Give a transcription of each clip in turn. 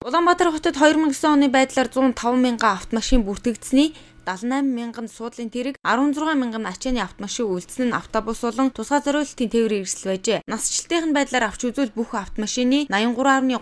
Улаанбаатар хотод 2009 оны байдлаар 105 мянган автомашин бүртгэгдсэний 78 мянган суудлын тэрэг, 16 мянган ачааны автомашин үлдсэн нь автобус болон тусгай зориулалтын тээврийн хэрэгсэл байжээ. Насжилтынх нь байдлаар авч үзвэл бүх автомашины 83.3%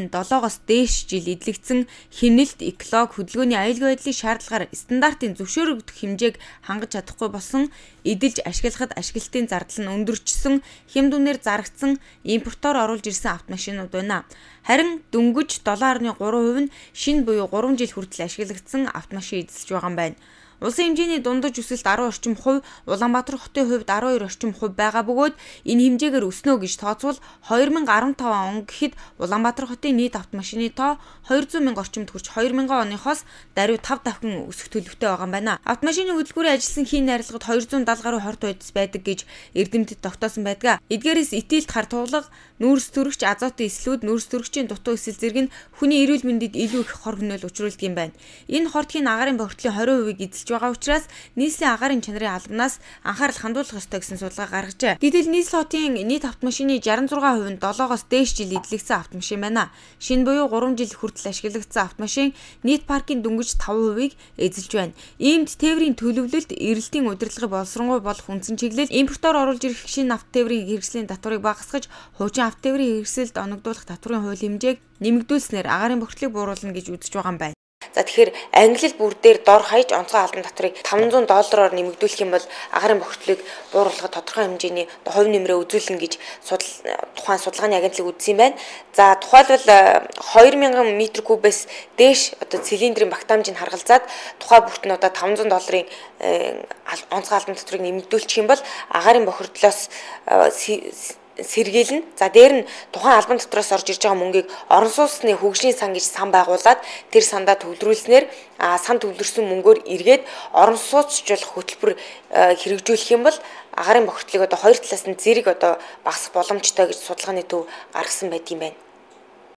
нь 7-оос дээш жил эдлэгдсэн хэмнэлт, эколог, хөдөлгөөний аюулгүй байдлын шаардлагаар стандартын зөвшөөрөгдөх хэмжээг хангаж чадахгүй болсон, эдэлж ашиглахад ашиглалтын зардал нь өндөрчсөн, хэм дүнээр зарагдсан, импортоор оруулж ирсэн автомашинууд байна. Харин дөнгөж 7.3% нь шинэ буюу 3 жил хүртэл ашиглагдсан автомашин эзэлж байгаа юм байна. Улсын хэмжээний дундаж өсөлт 10 орчим хувь, Улаанбаатар хотын хувьд 12 орчим хувь байгаа бөгөөд энэ хэмжээгээр өснө гэж тооцвол 2015 он гэхэд Улаанбаатар хотын нийт автомашины тоо 200 мянга орчимд хүрч 2000 оныхоос даруй 5 дахин өсөх төлөвтэй байгаа юм байна. Автомашины хөдөлгүүрийн ажилласан хийн найрлагад 270 гаруй хорт бодис байдаг гэж эрдэмтэд тогтоосон байдаг. Эдгээрээс этилт хар туулга, нүүрс төрөгч, азотын эслүүд, нүүрс төрөгчийн дутуу эсэл зэрэг нь хүний эрүүл мэндэд илүү их хор хөнөөл учруулдаг юм байна. Энэ хортхийн агаарын бохирдлын 20%-ийг эзэлж байгаа учраас нийслэлийн агаарын чанарын албанаас анхаарал хандуулах ёстой гэсэн судалгаа гаргажээ. Гэтэл нийслэл хотын нийт автомашины 66% нь 7-оос дээш жил эдлэгдсэн автомашин байна. Шинэ буюу 3 жил хүртэл ашиглагдсан автомашин нийт паркийн дөнгөж 5%-ийг эзэлж байна. Иймд тээврийн төлөвлөлт, эрэлтийн удирдлагыг боловсронгуй болох үндсэн чиглэл, импортоор оруулж ирэх шинэ автотээврийн хэрэгслийн татварыг багасгаж, хуучин автотээврийн хэрэгсэлд оногдуулах татварын хууль хэмжээг нэмэгдүүлснээр агаарын бохирдлыг бууруулна гэж үзэж байгаа юм байна. За тэгэхээр ангилал бүр дээр дор хаяж онцгой албан татварыг 500 доллараар нэмэгдүүлэх юм бол агаарын бохирдлыг бууруулахад тодорхой хэмжээний хувь нэмрээ үзүүлнэ гэж тухайн судалгааны агентлаг үзсэн юм байна. За тухайлбал 2000 метр кубээс дээш одоо цилиндрийн багтаамжийг харгалзаад тухай бүрт нь одоо 500 долларын онцгой албан татварыг нэмэгдүүлчих юм бол агаарын бохирдлоос сэргийлнэ. За дээр нь тухайн албан татвараас орж ирж байгаа мөнгийг орон сууцны хөгжлийн сан гэж сан байгуулад тэр сандаа төвлөрүүлснээр сан төвлөрсөн мөнгөөр эргээд орон сууцчлах хөтөлбөр хэрэгжүүлэх юм бол агаарын бохирдлыг одоо хоёр талаас нь зэрэг одоо багасгах боломжтой гэж судалгааны төв гаргасан байдаг юм байна.